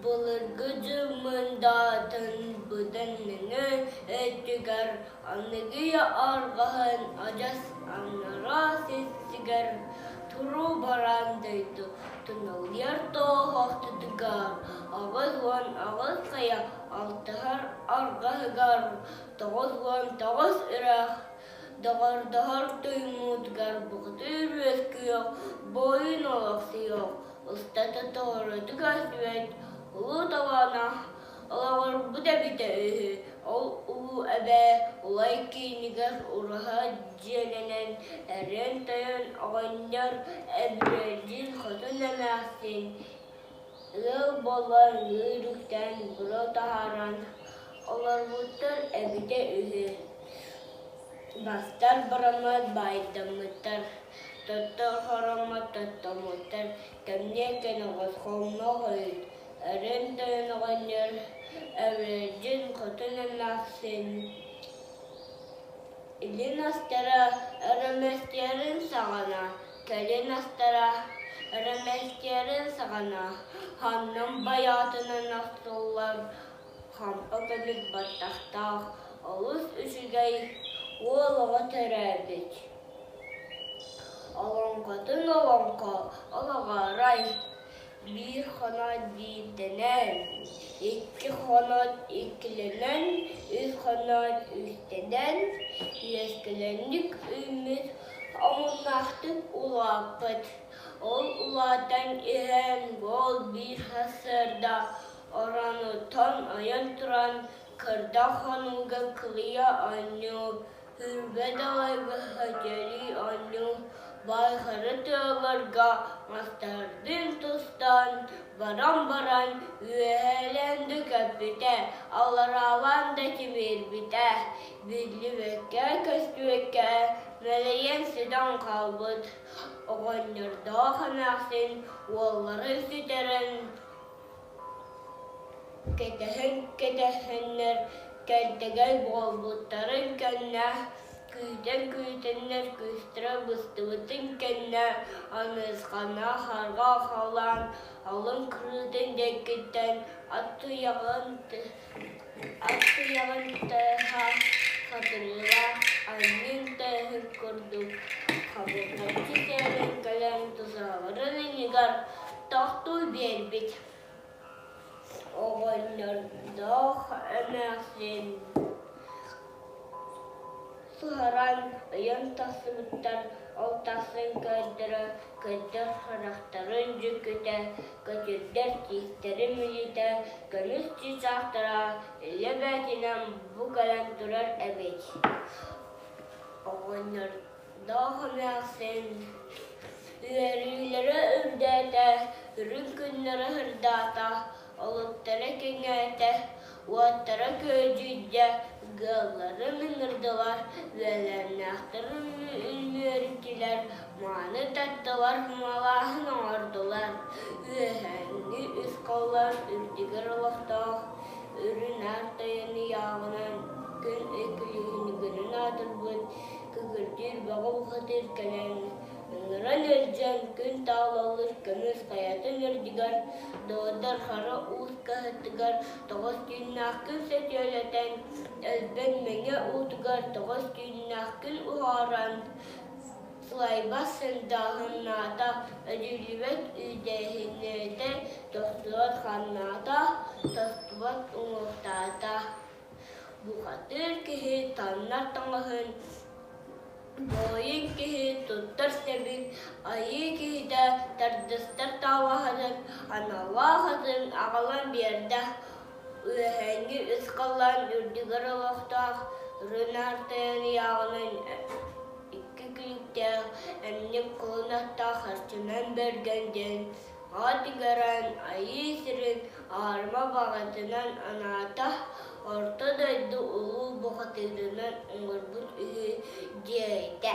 Былыргы дьыл мындаатын быдан нөҥүө өттүгэр аныгы арҕаһын адьас анараа сиригэр туруу бараан дойду туналыйар туоһахтытыгар 88 хайа алтыһар арҕаһыгар 99 үрэх доҕордоһор туймуутугар бухатыыр үөскүөх буойун олохсуйуох устата тоҕоротук көстүбэт улуу талаана олоҕурбут эбитэ үһү. Ол улуу эбээ Улай киинигэр ураһа дьиэлэнэн эриэн тойон оҕонньор Эбирэлдьин хотун эмээхсин ыал буолан ыыр үктээн буруо таһааран олорбуттар эбитэ үһү. Бастар бараммат баайдаммыттар, тоттор хороммот тоттоммуттар, кэмниэ кэнэҕэс хоҥноох ойут, өрөн тойон оҕонньор, Эбирдьин хотун эмээхсин илин астара өрөмөстүөрүн саҕана, кэлин астара өрөмөстүөрүн саҕана, ханнын байаатынан охсуллар хампа көмүс баттахтаах олус үчүгэй уол оҕо төрөөбүт. Олоҥхотун олоҥхо олоҕорой, биир хоноот биирдэнэн, икки хоноот иккилэнэн, үс хоноот үстэнэн, үөскэлэнник үүммүт, омуннаахтык улааппыт. Ол улаатан иһэн уол биир сарсыарда Оронуттан ойон туран, кырдах хонууга кылыйа оонньуу, Үргэ далайга сөтөлүү оонньуу, байхары тыаларга мастардыын тустан, баран-баран үөһээлээн да көппүтэ, аллараалаан да тимирбитэ, биллибэккэ-көстүбэккэ мэлийэн сүтэн хаалбыт. Оҕонньордоох эмээхсин уолларын сүтэрэн Кэтэһэн-кэтэһэннэр кэлтэгэй буолбуттарын кэннэ, күүтэн-күүтэннэр күүстэрэ быстыбытын кэннэ, Аныысхана харҕа халаан алын кырыытын диэкиттэн ат туйаҕын ат туйаҕын тыаһа хатырыылаах анньын тыаһын курдук хабырҕаччы сиэлэн кэлэн тусаһаларын иннигэр тохтуу биэрбит. Оҕонньордоох эмээхсин суһаран ыйан тахсыбыттар, ол тахсан көрдөрө көрдөр харахтарын дьүккүтэ, көтүрдэр тиистэрин мүлүтэ, көмүс чыычаахтара илэ бэйэтинэн бу кэлэн турар эбит. Оҕонньордоох эмээхсин Үөрүүлэрэ үрдээтэ, үрүҥ күннэрэ сырдаата, олуктара кэҥээтэ, уоттара күөдьүйдэ, ыалларын ыҥырдылар, үөлээннээхтэрин үөрдүлэр, мааны таттылар, малааһын оҥордулар. Үөһээҥҥи үс холлор үрдүгэр олохтоох үрүн аар тойон ыйааҕынан күн күлүһүнүгүнэн аатырбыт Күкүрдүүр бөҕө бухатыыр кэлэн ыҥыран илдьэн күн таалалыыр көмүс хайатын үрдүгэр Доҕордор Хара Уус кыһатыгар тоҕус түүннээх күн сөтүөлэтэн, өлбөн мэҥэ уутугар тоҕус түүннээх күн уһааран, сылайбат сындааһыннаата, өлүллүбэт үүдээһиннээтэ, тохтубат ханнаата, тостубат уҥуохтаата. Бухатыыр киһи таҥнар таҥаһын, буойун киһи туттар сэбин, айыы киһитэ тардыстар таалаһынын, аналлаах атын аҕалан биэрдэ. Үөһээҥҥи үс халлаан үрдүгэр олохтоох үрүҥ аар тойон ыйааҕынан икки күлүктээх эмньик кулун аттаах Арчыман Бэргэн диэн Аат ыҥыран Айыы сирин аарыма баҕатынан анаата, Орто дойду улуу бухатыырынан оҥорбут үһү диэтэ.